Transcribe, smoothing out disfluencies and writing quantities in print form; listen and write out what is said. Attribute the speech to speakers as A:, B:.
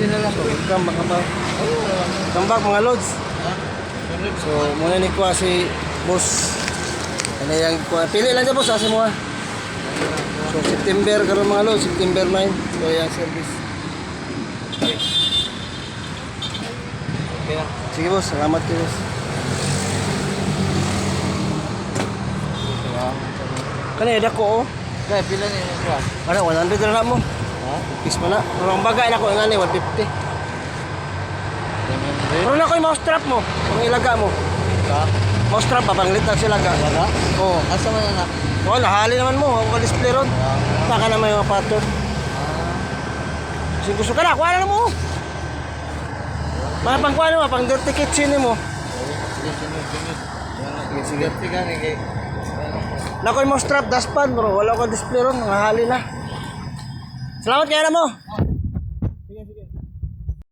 A: 150 na lang.
B: So, welcome mga ba. Welcome back, mga lods. So, muna ni kuha si boss. Ano yung kuha? Pili lang dyan, boss, asa mo ah. So, September karon, mga lods, September 9. So, yung service.
A: Okay na.
B: Sige boss, salamat kayo, boss. Kanina dako oh.
A: Kaya pila ni yung kuha?
B: Ano, 100 na lang mo.
A: Ha?
B: Fix mo na. Pero ang bagay na ko, ang ano, 150.
A: 700.
B: Pero na ko yung mouse trap mo. Pang ilaga mo.
A: Ka?
B: Mouse trap pa, panglit na sila ka.
A: Wala?
B: Oo.
A: Asa man na?
B: Oh, nahali naman mo. Ako ka display ron. Baka naman yung mga pattern. Kasi gusto ka na, kuha na mo. Mga pangkuha na mo, pang dirty kitchen mo.
A: Sige, sunod, sunod.
B: Sige, sige.
A: Sige, sige.
B: Nako yung mouse trap, dustpan bro. Wala ko display ron, nahali na. Salamat kaya na mo. Sige, sige.